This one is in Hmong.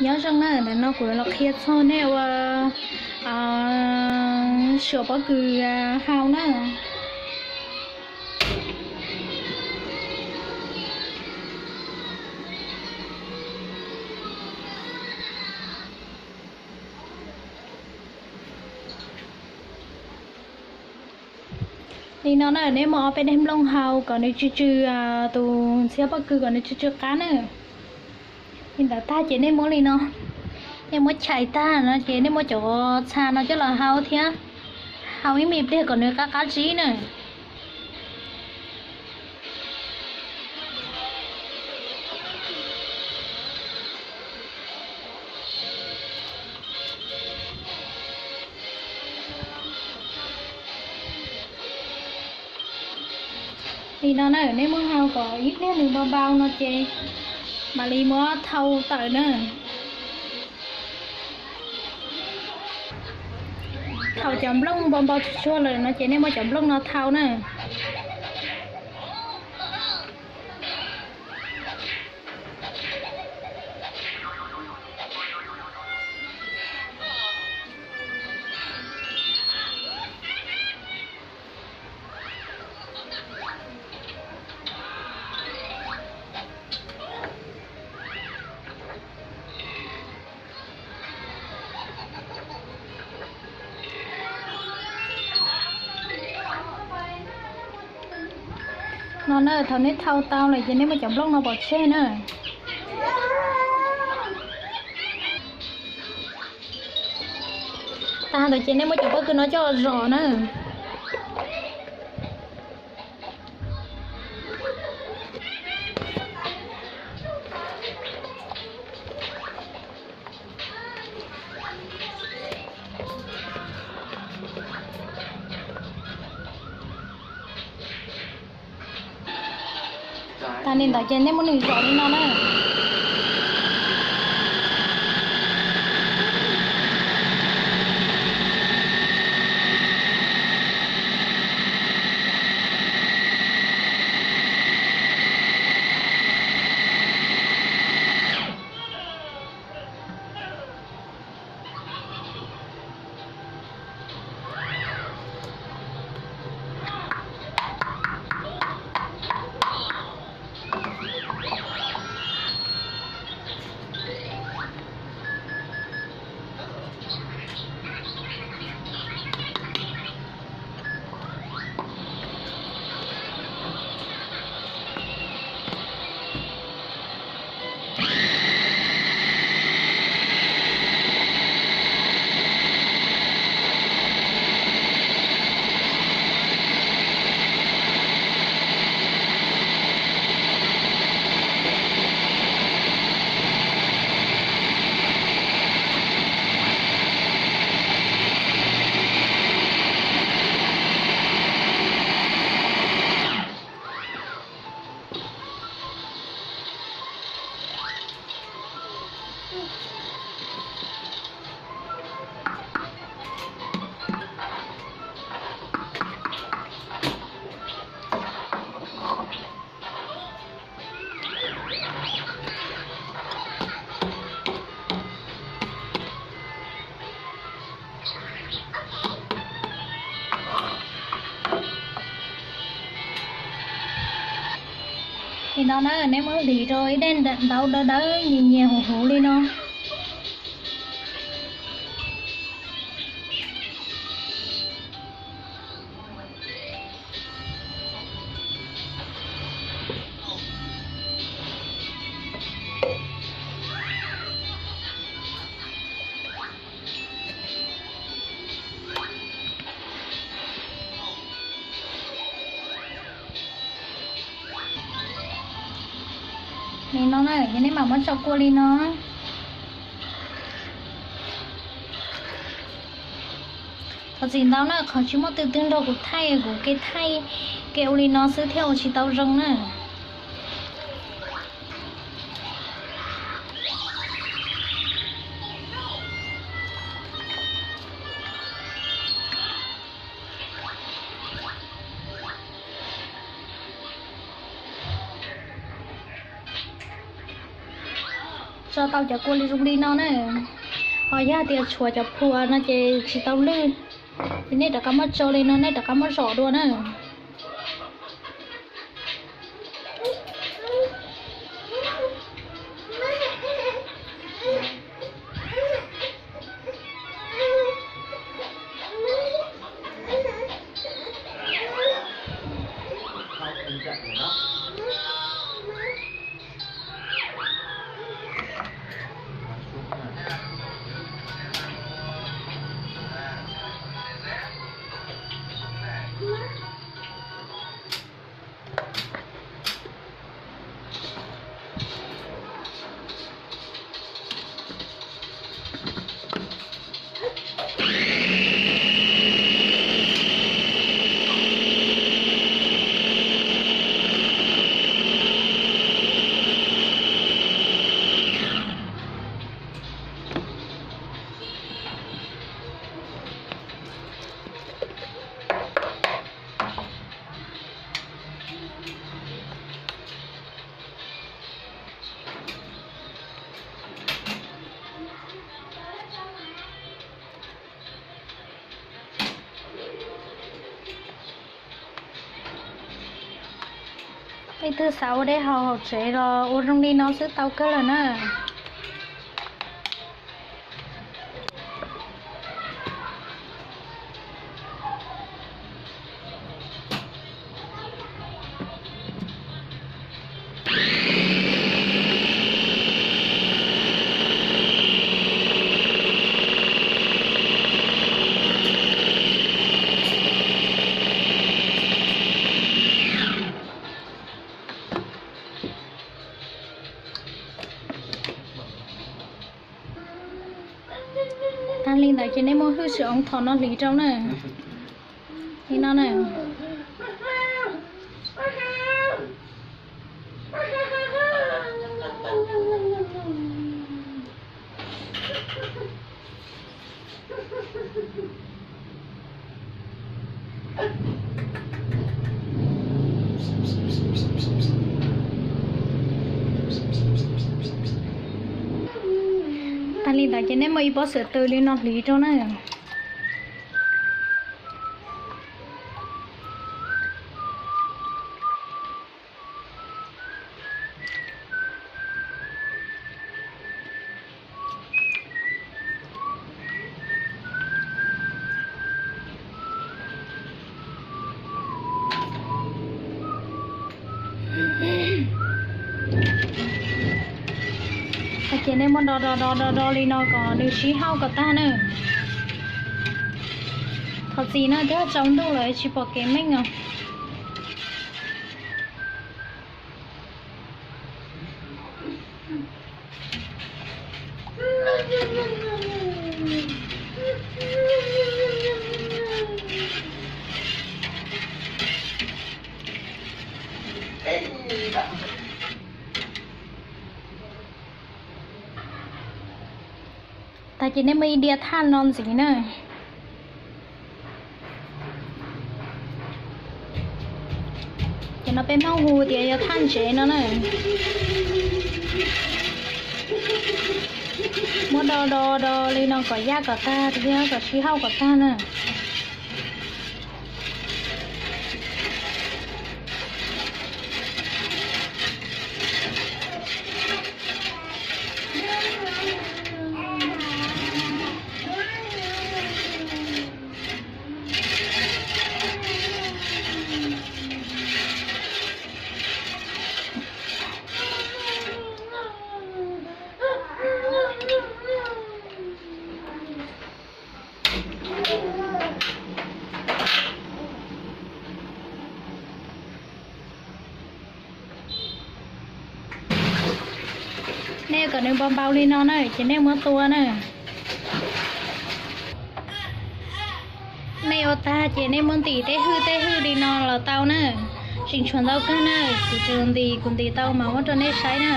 Nyob zoo na, ntawm no kuv los qhia txog nej ua suav pob kws hau na. Li no na, nej muab ob peb daim nplooj hau kom nws tsw tsw, tus ntxhiab pob kws kom nws tsw tsw qab na. Li ntawd tag ces nej muab li no, nej muab chais tag no ces nej muab cov txha no coj los hau thiab, hau ib me pliag kom nws qab qab zib na. Li no na, nej muab hau kom ib pliag nws npau npau no ces mam li muab thau tawm na. Thaum cov nplooj npau npau tsuag tsuag lawm no ces nej muab cov nplooj no thau na. No na, thaum nej thau tau lawm ces nej muab cov nplooj no pov tseg na. Tag ntawd ces nej muab cov pob kws no coj zom na. Tas li ntawd ces nej muab nws zom li no na. Li no na, neb muab hliv rau ib daim ntaub dawb dawb nyias nyias huv huv li no. Li no na, ces neb mam muab tso kua li no. Thov txim ntau na, qhov tsis muaj twg twg nrog kuv thaij, kuv ke thaij ke ua li no xwb thiaj ua tsis tau zoo na. Tso tau cov kua li zoo li no na. Ho yog tias tshuav cov phua no ces tsis tau lwj. Ces nej rov qab muab tso li no, nej rov qab muab zom dua na. Leej twg xav ua dej haus hauv tsev los ua zoo li no xwb tau kawg lawm na. Tag li ntawd ces nej muab hwj sim ov thom no hliv rau na. Li no na. Tag li ntawd ces nej muab ib pob xwm tw li no hliv rau na. Ces nej muab do do do do do li no kom nws sib hauj kom tag na. Thov txim na, twb tsaus ntuj lawm tsis pom kev meej os. Tag ces nej muab ib diav thaj no ntxiv na. Ces no peb Hmoob hu tias yog thaj ntsev no na. Muab do do do li no kom yaj kom tag thiab kom sib hauj kom tag na. Nej kom nws npau npau li no na ces nej muab tua na. Nej ua tag ces nej muab ntim tej hwj tej hwj li no los tau na. Tseem tshuav ntau kawg na, kuv tsuas ntim kuv ntim tau mas muab rau nej saib na.